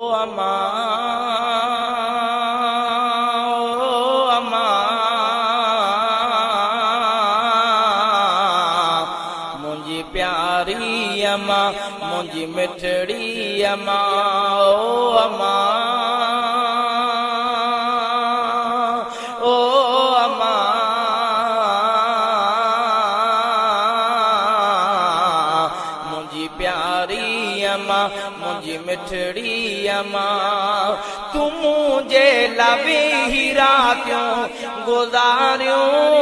اما او اما منهنجي پياري اما منهنجي مٺڙي اما او اما او اما منهنجي پياري اما منهنجي مٺڙي اما تون منهنجي لا ويهي راتيون گذاريون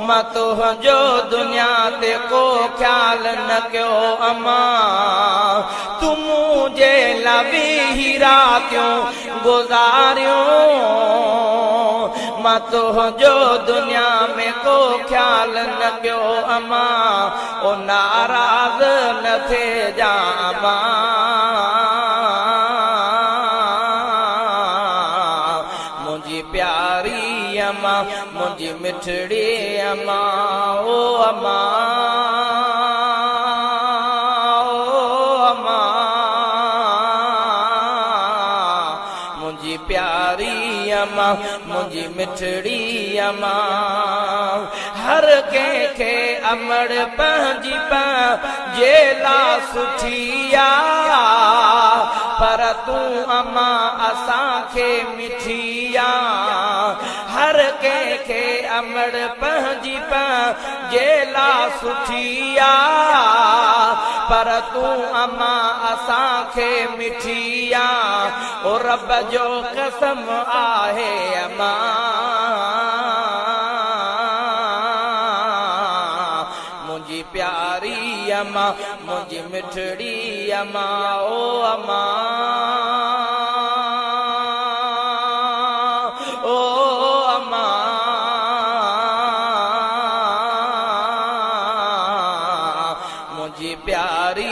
مان تنهنجو دنيا تي ڪو خيال نه ڪيو اما تون منهنجي لا ويهي راتيون گذاريون مان تنهنجو دنيا ۾ ڪو خيال نه ڪيو اما او ناراض نه ٿيجان اما منهنجي پياري اما منهنجي مٺڙي اما او اما او اما منهنجي پياري اما منهنجي مٺڙي اما هر ڪنهن کي امڙ پنهنجي پنهنجي لا سٺي آ پر تون اما اسان کي مٺي آ هر ڪنهن کي امڙ پنهنجي پنهنجي لا سٺي آ پر تون اما اسان کي مٺي آ او رب جو قسم آهي اما منهنجي پياري اما منهنجي مٺڙي اما او اما.